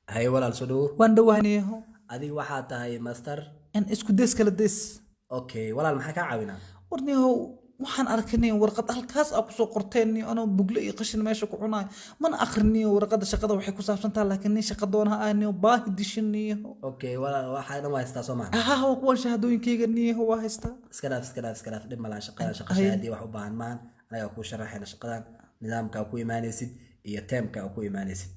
Haye walaal, soo dhawo. Waan dhawahaniyaho. Adiga waxaa tahay master. In isku dees kala dees. Okay walaal, maxaa kaa caawinaa? Warniyahow, waxaan arkanay warqad halkaas aa kusoo qorteen anoo bugle iyo qashin meesha ku cunayo, mana akhriniyo warqadda shaqada waxay ku saabsan tahay, laakiin nin shaqa doonaha ah niyo, baahi dishin niyo. Okay walaal, waxaa dhan waa haystaa, soo maha? Aha, waa kuwan shahaadooyinkayga niyaho, waa haystaa. Iska dhaaf, iska dhaaf, iska dhaaf, dhib malaan. Shaqadan shaqa Haye. Shahaadii wax u baahan maahan. Anagaa kuu sharaxayna shaqadan, nidaamka ku imaanaysid iyo term-ka ku imaanaysid.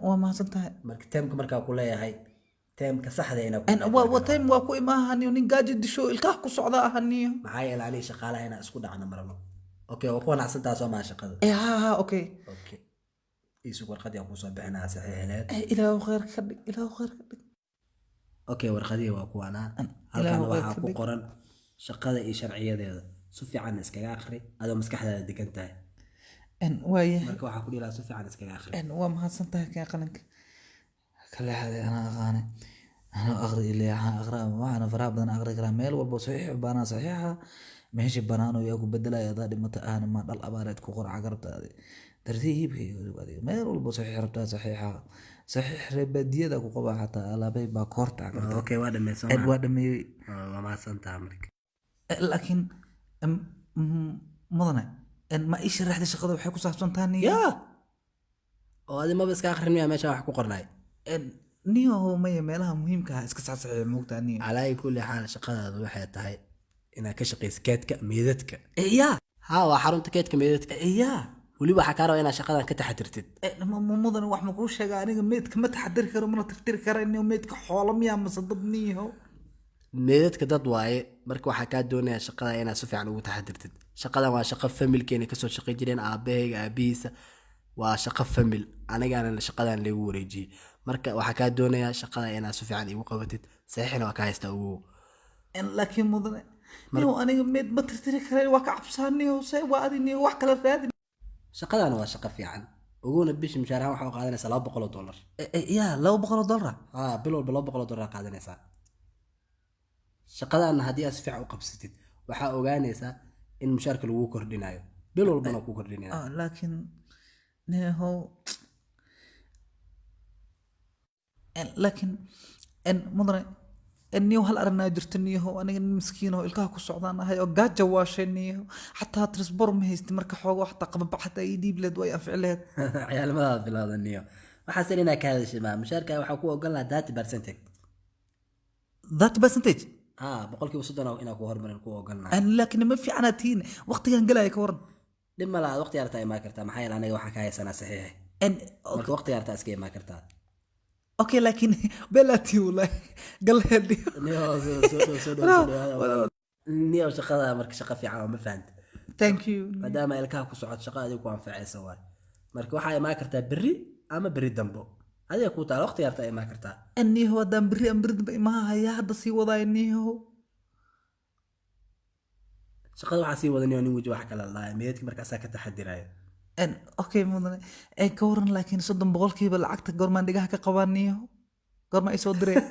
Waa mahadsan tahay. Marka term-ka markaa ku leeyahay, term-ka saxda inaa ku waa time waa ku imaahaniyo, nin gaajo disho ilkaha ku socda ahaniyo. Maxaa yeelay aniga shaqaalaha inaan isku dhacno marano. Okay, waa ku wanacsantaha, soo maha, shaqada? Ha ha, okay. Okay, iisug, warqadii aan kusoo bixinaa saxiixleed. Ilaahu khayr ka dhig, Ilaahu khayr ka dhig. Okay, warqadihii waa kuwaanaa. Halkan Ilaahu khayr waxaa ka ku dhig. qoran shaqada iyo sharciyadeeda. Si fiican iskaga akhri adoo maskaxdaada degan tahay. Waayahay. Marka waxaa ku dhihi lahaa, si fiican iskaga akhri. Waa mahadsan tahay. Keen qalinka kaleexday, anaa aqaane, anaa aqri ilaa waxaan aqraa, waxaana faraha badan aqri karaa. Meel walbo saxiix baanaa, saxiixa meeshii banaan oo yaa ku bedelaya adaa dhimata ahna ma dhal abaareed ku qor cagarabtaadi tartiibkayga adiga. Meel walbo saxiix rabtaa, saxiixa, saxiix reebaadiyada ku qabaa, xataa alaabay baa koorta cagarta. Okay, waa dhameysan. Waa dhameeyey. Waa mahadsan tahay marka. Laakiin mudane, ma ii sharaxday shaqada waxay ku saabsan tahay niyo? Ya, oo adi maba iska akhrin miyaa meesha wax ku qornay? Niyo, maya, meelaha muhiimka ah iska saxsaxiya, moogtaa niyo. Calaa kulli xaal, shaqadaadu waxay tahay inaad ka shaqayso keedka meedadka. Ya. Ha, waa xarunta keedka meedadka. Ya. Weliba waxaa kaa rabaa inaad shaqadan ka taxatirtid. Mudane, wax ma kuu sheega? Aniga meedka ma taxadiri karo, mana tirtiri kara niyo. Meedka xoolo miyaa mase dad niyo? Meedadka dad waaye. Marka waxaa kaa doonaya shaqada inaad si fiican ugu taxadirtid. Shaqadan waa shaqo family-keena kasoo shaqay jireen, aabahayga aabihiisa. Waa shaqo family, anigana shaqadan lagu wareejiyey. Marka waxaa kaa doonayaa shaqada inaad si fiican igu qabatid. Saxiixna waa ka haystaa ugu. Laakiin mudane niyo, aniga meed ma tirtiri kara, waa ka cabsaa niyo. Se waa adi niyo, wax kala raadi. Shaqadan waa shaqo fiican uguna. Bishi mushaar ahaan waxaa u qaadanaysaa $200. Ya, $200? Haa, bil walba $200 qaadanaysaa. Shaqadanna haddii aad si fiican u qabsatid, waxaa ogaanaysaa in mushaarka lagu kordhinayo, bil walbana ku kordhinayo. Laakiin niyahow, laakiin mudane, niyow, hal arrinaa jirta niyahow. Aniga nin miskiin oo ilkaha ku socdaan ahay oo gaaja waashay niyahow, xataa trisbor ma haysti. Marka xoogo xataa qababax xataa ii dhiib leed, way anfici lehed. Ciyaalmadaad bilowda niyo. Waxaas inaa ka hadashay maa. Mushaarka waxaa ku ogon lahaa 30%. That percentage? Haa, 30% inaa ku hormarin ku ogon lahaa. Laakiin ma fiicnaa tihiin waqtigan galaya, ka waran? Dhib ma laha, waqti yartaa imaan kartaa. Maxaa yeele aniga waxaa ka haysanaa saxiixe. Marka waqti yartaa iska imaan kartaa. Okay, laakiin belati wallahi galheed. Niyo, soo soo dhow, soo dhow, soo dhow niyo. Shaqada marka shaqa fiican oo ma fahanta. Thank you. Maadaama ilkaha ku socod, shaqa adiga ku anfacaysa waay. Marka waxaa imaan kartaa berri ama berri dambo, adiga kuu taala. Waqti yartaa imaan kartaa. Niyahow, haddaan berri aan berri dambe imaha hayaa, hadda sii wadaaya niyahow. Shaqada waxaa sii wadaniyo nin weji wax kala laaya meedadka, marka asaa ka taxadirayo. Okay mudane, ka waran laakiin 30% lacagta goormaan dhigaha ka qabaa niyahow? Goorma ay soo direen?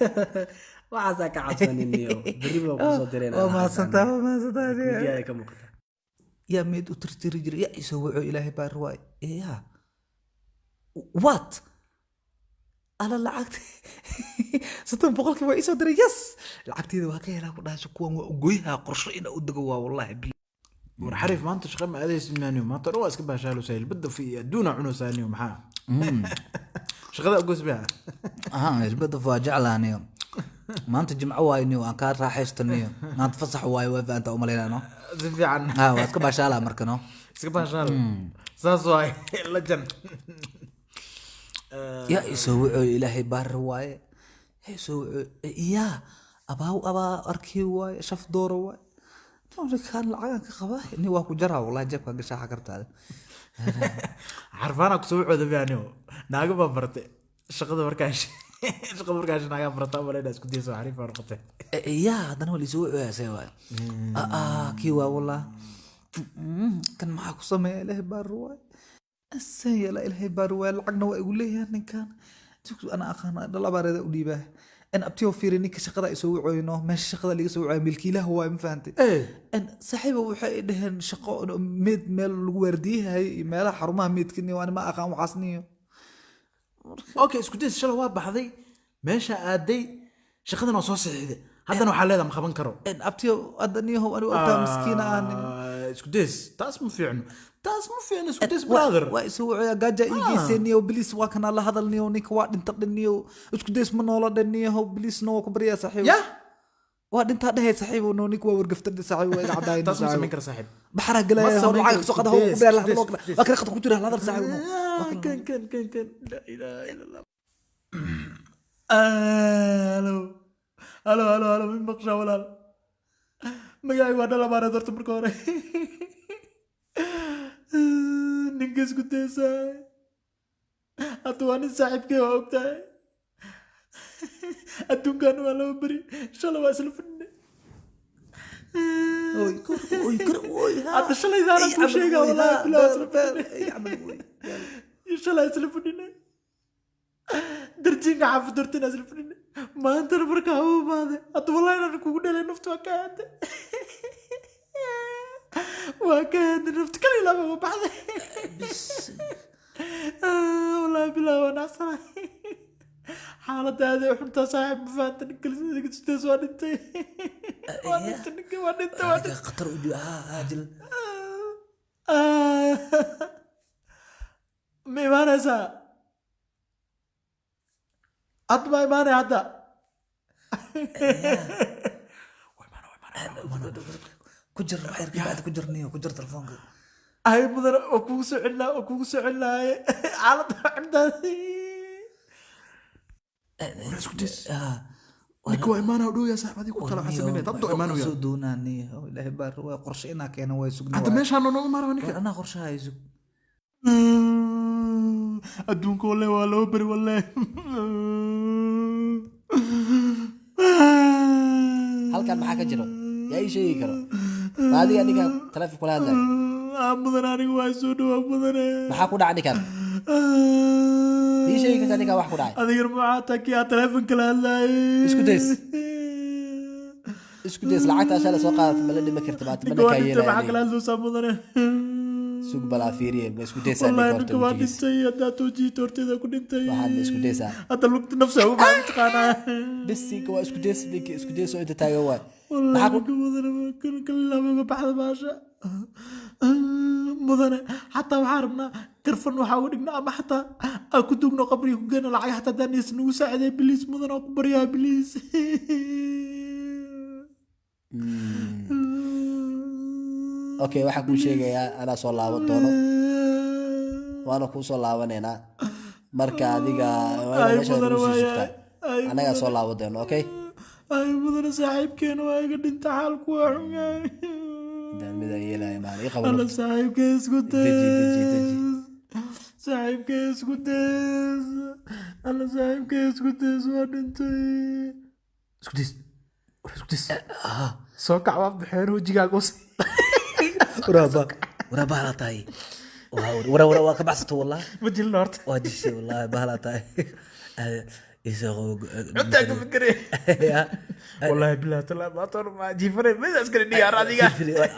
Waxaasaa ka cabsanin niyo, berri baa kusoo direen. Waa mahadsantahay, waa mahadsantahay. Wejigaada ka muuqata. Yaa meed u tirtiri jiray? Yaa isoo waco? Ilaahay baa riwaay. Ya, what? Ala, lacagta 30% waa isoo diray. Yes, lacagteeda waa ka helaa ku dhahayso. Kuwan waa ugoyhaa, qorsho ina u dego waa wallahi. War xariif, maanta shaqa ma aadaysid maaniyo? Maanta dhan waa iska baashaalosay, hilbada fi adduuna cunaysaa niyo. Maxaa shaqada ugoos baa? Aha, hilbada waa jeclaaniyo. Maanta Jimco waayo niyo, aan kaa raaxaysto niyo. Maanta fasax waayo, waa faanta umalaynaa no. Si fiican. Ha, waa iska baashaalaa marka no. Iska baashaal, saas waay lajan. Yaa isoo wacooyo? Ilaahay baari waaye. Yaa isoo wacooyo? Yaa abaaw abaa arkii waaye, shaf dooro waaye. Kaan lacagaan ka qabaa ni, waa ku jaraa wallahi, jeebka gashaa xakartaada. Xarfaana kusoo wacooda miyaaniyo? Naaga baa baratay shaqada markaa, shaqada markaa naagaa barata umalayna, isku dayso, xariif baa noqotay. Yaa haddana waa laisoo wacooyaa? See waaye? Kii waa wallah. Kan maxaa ku sameeya? Ilaahay baari waaye, asan yeela. Ilaahay baari waaye, lacagna waa igu leeyahay ninkan. Ana aqaana, dhal abaareeda u dhiibaa en. Abtiyo, fiiri, ninka shaqada ay soo wacooyno, meesha shaqada laga soo wacooyo, milkiilaha waaye, ma fahantay? En saaxiiba, waxay dhaheen shaqo meed meel lagu waardiyahay iyo meelaha xarumaha meedka niyo. Ani ma aqaan waxaas niyo. Okay, isku days shalay waa baxday, meesha aaday, shaqadan waa soo saxiixday, haddana waxaa leedahay ma qaban karo. Abtiyo, hadda niyahow anigu ogtaa miskiina aan. Ah, isku days, taas ma fiicno, taas ma fiicno, isku days, brother. Waa isu wuxuu gaaja ii geysay niyow. Please, waa kana la hadal niyow. Ninka waa dhinta dhan niyow, isku days ma noola dhan niyow. Please no, waa ku baryaa saaxiib. Ya. Waa dhintaa dhehe saaxiib. No, ninka waa wargafta saaxiib, waa iga cadaayin. Taas ma samayn kara, saaxiib. Baxraa galaya. Ma hor samayn lacag karo. soo qada. Isku Hor days, ku beer isku days, hadal waa kana qad ku jira hadal saaxiib no. Ah, kan kan kan kan, la ilaha illa Allah. Halo halo halo halo, mi maqshaa walaal? Magacaygu waa dhalabaareed. Horta marka hore ninka isku daysaay hadda waa nin saaxiibkay, waa ogtahay. Adduunkan waa laba beri, shalay waa isla fadhinay. Oy kor, oy kor, oy ha. Hadda shalaydaana kuu sheegaa, wallahi bilaa waa isla fadhinay, shalay isla fadhinay darjiinka xaafad hortina isla fadhinay. Maantana markaa u imaaday hadda, wallahi inaan kugu dhalay, naftu waa ka aaday, waa ka aaday naftu, kala ilaaba waa baxday. Wallahi bilaa waa nacsanahay, xaaladda aaday u xuntaa saaxiib, ma fahanta? Ninka sidaas waa dhintay, waa dhintay ninka, waa dhintay, waa dhintay. Khatar u jiro ha haajil. Ah, ma imaanaysaa hadda? Ma imaanaya hadda? Waa imaanaya, waa imaanaya, waa imaanaya. Ku jir wax yar kabacdi, ku jir niyo, ku jir telefoonka. Ay mudan, waa kugu soo celinaa, waa kugu soo celinaaye. Xaaladda waa xuntaa. Isku days. Ninka waa imaanaya, dhowyaa saaxiib, adiga ku tala waxaa sameynaya dad imaanaya. Soo doonaa niyo, ilaahay baar waa qorshe inaa keena way sugna. Hadda meeshaan noo imaanaya ninka. Anaa qorshaha ay sug. Adduunka walle waa loo beri walle. Halkan maxaa ka jiro? Yaa ii sheegi karo? Ma adiga ninkan taleefon kula hadlayo? Mudan, aniga waa soo dhawaa mudane. Maxaa ku dhacay ninkan? Ii sheegi kartaa ninkan wax ku dhacay? Adigana maxaa kii aad taleefon kala hadlaayay? Isku days. Isku days, lacagta shalay soo qaadatay ma la dhimi karta maanta? Ninka Mana waa kaa dhintay, maxaa kala yeelaya? hadlaysaa mudane? Sug balaa fiiriye, ma isku daysaa Wallahi ninka horta ninka waa wejigiisa? dhintay, haddaa toojiita horteeda ku dhintay. Waxaad ma isku daysaa? Hadda lugta nafsa ugu baa taqaanaa. Bisinka, waa isku days ninka, isku days oo inta taagan waay. Wallahi Maxaa ku ninka mudane kan kala uga baxda baasha mudane. Xataa waxaa rabnaa karfan waxaa uga dhigna ama xataa aan ku dugno qabriga ku geyno lacag xataa haddaan is nagu saaciday. Please mudane, waan ku baryaa, please. Okay, waxaan kuu sheegayaa anaa soo laaban doono, waana kuu soo laabanaynaa. Marka adiga waa inaad Ay, meesha mudane, nagu sii waaya. sugtaa. Ay, Annagaa soo laaban doono, okay? Ay mudane, saaxiibkeena waa iga dhinta, xaalku waa xun yahay. Intaan midaan yeelaya maan ii qabo Alla lugta. Saaxiibkee isku Deji, deji, deji. days, saaxiibkee isku days, alla saaxiibkee isku days waa dhintay. Isku days, war isku days, soo kac, waa baxeen wejigaaga us. Waraaba wara bahala tahay, wara wara waa ka baxsato wallah. Ma jilna horta. Waa dishay wallahi, bahala tahay. Isoo Cuntaa ka fikiraya. Wallahi bilahi talaa maanta hore ma jiifanay midaas kale dhigaar adiga.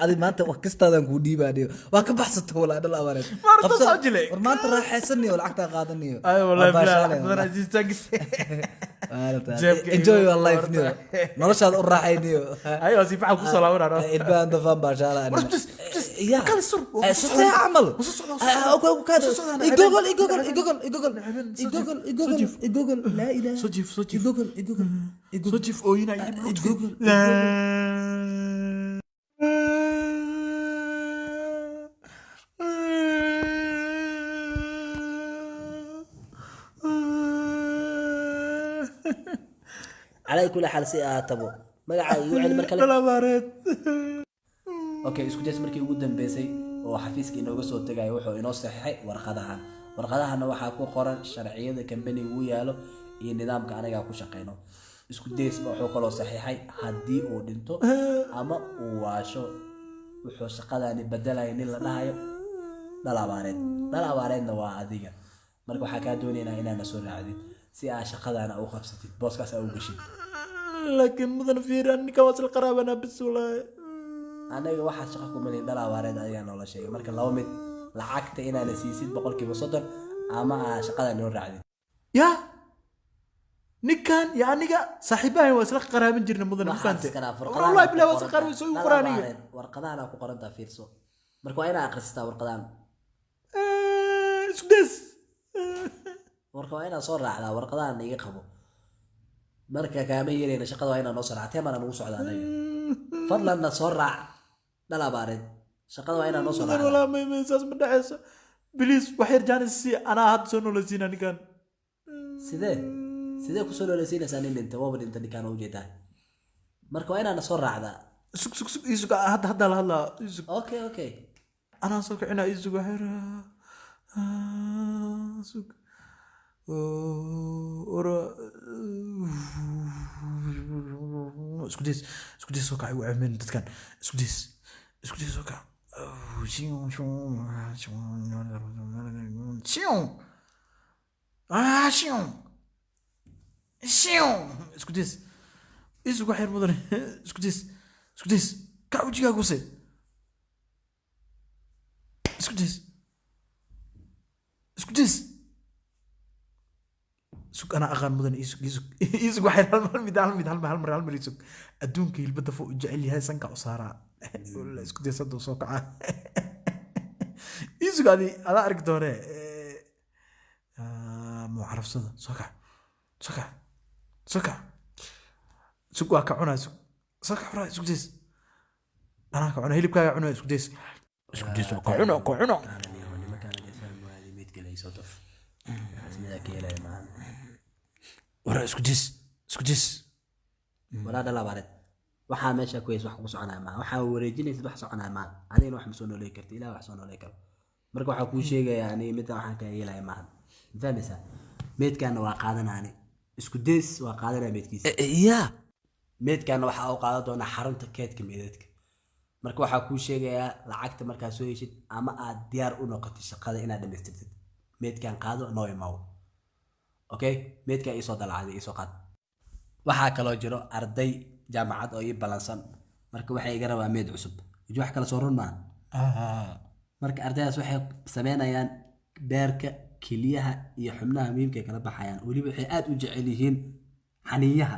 Adi maanta wax kastaadan kuu dhiibaaniyo, waa ka baxsato wallah, dhal abaareed. Maarta soo jilay. War maanta raaxaysaniyo, lacagtaa qaadaniyo. Ay wallahi bilahi badan aziz tagis. Jeebka Enjoy igu your life horta. niyo, noloshaada u raaxay niyo. Ayo si fiican ku soo laabanaa. Ilbahan dafaan baashaala. War Ya. kala sur. Sasee camal. Waa soo socdaa, waa soo Okay, okay. soo socdaa. Igogol, igogol, igogol, igogol, Soo jiif, igogol, soo igogol, jiif. Igogol, laa ilaaha. Soo jiif, soo jiif. Igogol, igogol, igogol. Soo jiif, ooyinaya. Igogol. Calaa kulli xaal, si ahaatabo, magacaaga igu celi mar kale. Dhalabaareed. Okay, isku days markii ugu dambeysay oo xafiiska inooga soo tagayo wuxuu inoo saxiixay warqadahan. Warqadahana waxaa ku qoran sharciyada kambaniga uu yaalo iyo nidaamka anagaa ku shaqeyno. Isku daysba wuxuu kaloo saxiixay haddii uu dhinto ama uu waasho, wuxuu shaqadani bedelaya nin la dhahayo dhal abaareed. Dhal abaareedna waa adiga. Marka waxaa kaa doonaynaa inaad na soo raacdid si aa shaqadana u qabsatid, booskaas aa u geshid. Laakiin mudan fiiri, ninka waa isla qaraabanaa bis walaahi. Anaga waxaa shaqa kuma lihin dhal abaareed, adigaa noola sheegay. Marka laba mid: lacagta inaana siisid 30% ama aa shaqada noo raacdid. Ya, ninkan iyo aniga saaxiibahan waa isla qaraabin jirna, mudane, ma Waxaas fahante? kanaa Wallahi bilahi waa isla qaraabin, soo igu qoraa aniga. Warqadahan ku qorantaa, fiirso. Marka waa inaa akhrisataa warqadahan. Isku days. Marka waa inaad soo raacdaa warqadahan iga qabo. Marka kaama yeelayna shaqada, waa inaa noo soo raactee maana nagu socda anaga. Fadlanna soo raac, dhal abaareed. Shaqada waa inaa noo soo Mudan, raacdaa. Walaa may saas ma dhexeyso. Please, wax yar jaanis si anaa hadda soo nooleysiina ninkan. Sidee kusoo nooleysiinaysaa nin dhinta? Waaba dhinta ninkaan, oo ujeedaa. Marka waa inaana soo raacdaa. Sug, sug, sug, ii sug. Hadda la hadlaa, ii sug. Okay. Anaa soo kicinaa, ii sug wax yar. Sug. Ora isku days, isku days, soo kacay. U dadkan isku days, isku days, soo kac. Shiu, shiu, shiu, shiu. Ah, shiu, shiu. Isku days, isug wax yar, mudane. Isku days, isku days, kac, wejigaaga use. Isku days, isku days, sug, anaa aqaan, mudan. Isug, isug, isug wax yar. Hal mid, hal mid, hal mar, hal mar, hal mar isug. Adduunka hilbada fo u jecel yahay sanka u saaraa. Walla, isku days, hadduu soo kacaa. Isug, adi adaa arki doonee. Muu carabsada. Soo kac, soo kac, soo kac. Sug, waa ka cunaa. Sug, soo kac, cunaa. Isku days, anaa ka cunaa hilibkaaga, cunaa. Isku days, isku days, waa ka cuna, ka cuna. Nimankaan fahmi waayay, meydka la isoo daf. Waxaas midaa ka helaya maahan. Wara isku days, isku days. Walaa dhal abaareed, waxaa meesha ku haysa wax kugu soconaya maaha. Waxaa wareejinaysid wax soconaya maaha. Adigana wax ma soo nooley karti, Ilaah wax soo nooley karo. Marka waxaa kuu sheegaya aniga midda waxaan kaa yeelaya maahan, ma fahmaysaa? Meydkaana waa qaadanaani, isku days waa qaadanaya meydkiisa. Ya. Meydkaana waxaa u qaadan doonaa xarunta keedka meydadka. Marka waxaa kuu sheegayaa, lacagta markaa soo heshid ama aad diyaar u noqotid shaqada inaad dhamaystirtid, meydkaan qaado, noo imaw. Okay, meydkaa iisoo dalacday, iisoo qaad. Waxaa kaloo jiro arday jaamacad oo ii ballansan. Marka waxay iga rabaa meyd cusub. Waji wax kale soo run maaha. Marka ardaydaas waxay sameynayaan beerka, keliyaha iyo xubnaha muhiimka ay kala baxayaan. Weliba waxay aad u jecel yihiin xaniinyaha.